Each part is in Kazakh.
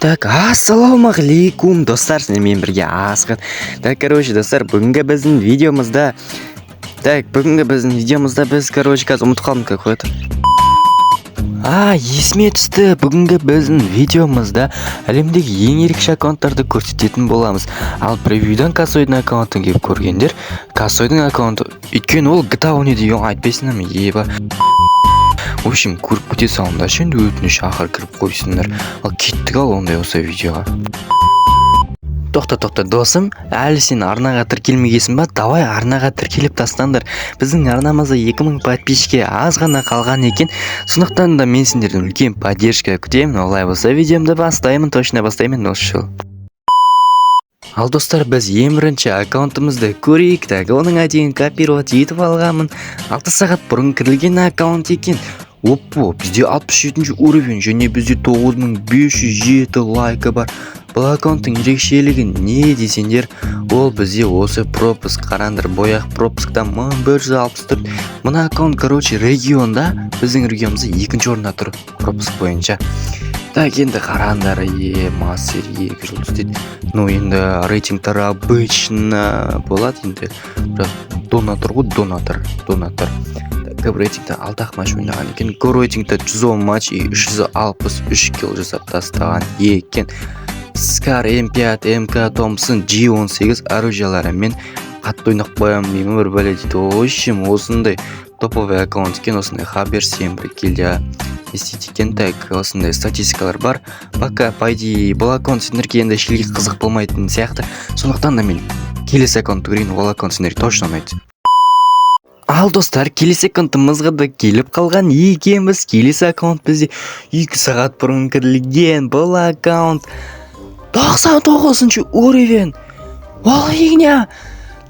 Так, ассалаумағалейкум, достар, сіздермен бірге Асхат. Так, короче, достар, бүгінгі біздің видеомызда, так, бүгінгі біздің видеомызда біз, короче, қазір ұмытып қалдым, какой это. А, есіме түсті. Бүгінгі біздің видеомызда әлемдегі ең ерекше аккаунттарды көрсететін боламыз. Ал превьюдан Косойдың аккаунтын келіп көргендер, Косойдың аккаунты, өйткені ол GTA ойнайды деген айтпайсыңдар ма, еба. В общем, көріп кете салыңдаршы енді, өтініш, ақыры кіріп қойсыңдар. Ал кеттік, ал ондай болса видеоға. Тоқта, тоқта, досым, әлі сен арнаға тіркелмегенсің ба? Давай, арнаға тіркеліп тастаңдар. Біздің арнамызда 2000 подписчикке аз ғана қалған екен, сондықтан да мен сендерден үлкен поддержка күтемін. Олай болса, видеомды бастаймын, точно бастаймын осы жолы. Ал, достар, біз ең бірінші аккаунтымызды көрейік. Так, оның әдейін копировать етіп алғанмын. 6 сағат бұрын кірілген аккаунт екен. Оппо, бізде 67 уровень және бізде 9507 лайкі бар. Бұл аккаунттың ерекшелігі не десеңдер, ол бізде осы пропуск. Қараңдар, бояқ пропускта 1164. Мына аккаунт, короче, регионда, біздің регионымызда екінші орында тұр пропуск бойынша. Так, енді қараңдар, е, мастер екі жұлдыз дейді. Ну, енді рейтингтар обычно болады енді, бірақ донатор ғой, донатор, донатор. Так, рейтингте алты ақ матч ойнаған екен. Го рейтингте 110 матч и 363 килл жасап тастаған екен. Скар, М5, МК, Томпсон, G18 оружияларымен қатты ойнап қоямын деймін, бір бәле дейді. В общем, осындай топовый аккаунт екен, осындай хабер бір гильдия не істейді екен. Так, осындай статистикалар бар. Пока, по идее, бұл аккаунт сендерге енді ешкімге қызық болмайтын сияқты, сондықтан да мен келесі аккаунтты көрейін, ол аккаунт сендерге точно ұнайды. Ал, достар, келесі аккаунтымызға да келіп қалған екенбіз. Келесі аккаунт бізде 2 сағат бұрын кірілген. Бұл аккаунт 99 уровень. Ол фигня,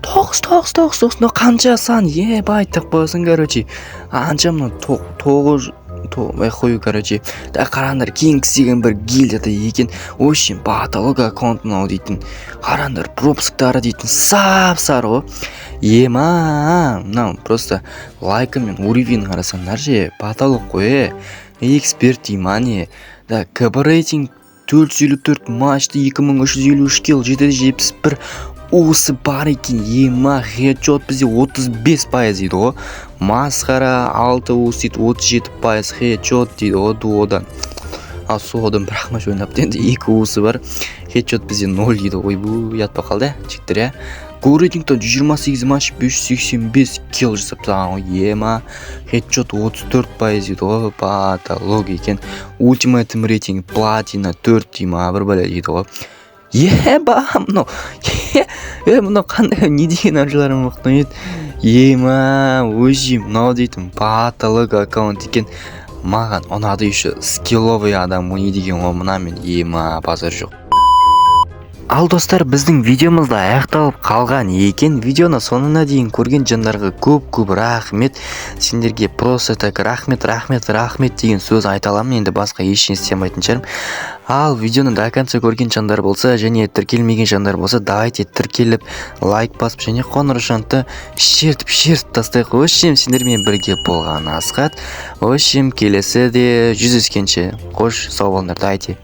тоғыз, тоғыз, тоғыз, тоғыз, мынау қанша сан, ебать деп қоясың, короче, анша мынау тоғыз қою, короче. Да, қараңдар, Кингс деген бір гильдияда екен. В общем, потолок аккаунт мынау дейтін. Қараңдар, пропусктары дейтін сап сары ғой, ема. Мынау просто лайкы мен уровень қарасаңдаршы, потолок қой, е, эксперт дей ма, не да. КБ рейтинг 454 матчты, 2353 килл, 771 уысы бар екен, ема. Хедшот бізде 35% дейді ғой, масқара. Алты уыс дейді, 37% хедшот дейді ғой. Дуодан, ал солодан бір ақ матч ойнапты енді, екі уысы бар. Хедшот бізде ноль дейді. Ойбу, ұят болып қалды, иә, жігіттер, иә. Го рейтингта 128 матч, 585 килл жасап тастаған ғой, ема. Хедшот 34% дейді ғой, потолок екен. Ультимейт рейтинг платина 4 дей ма, бір бәле дейді ғой, еба. Мынау, е, мынау қандай, не деген оружиялар мықты еді, ема. Өзі мынау дейтін потолок аккаунт екен, маған ұнады. Еще скилловый адам ойнайды екен ғой мынамен, ема, базар жоқ. Ал, достар, біздің видеомыз да аяқталып қалған екен. Видеоны соңына дейін көрген жандарға көп көп рахмет сендерге. Просто так рахмет, рахмет, рахмет деген сөз айта аламын енді, басқа ештеңе істей алмайтын шығармын. Ал видеоны до конца көрген жандар болса және тіркелмеген жандар болса, давайте тіркеліп, лайк басып және қоңырашаны шертіп шертіп тастайық. В общем, сендермен бірге болған Асхат. В общем, келесі де жүздескенше, қош, сау болыңдар, давайте.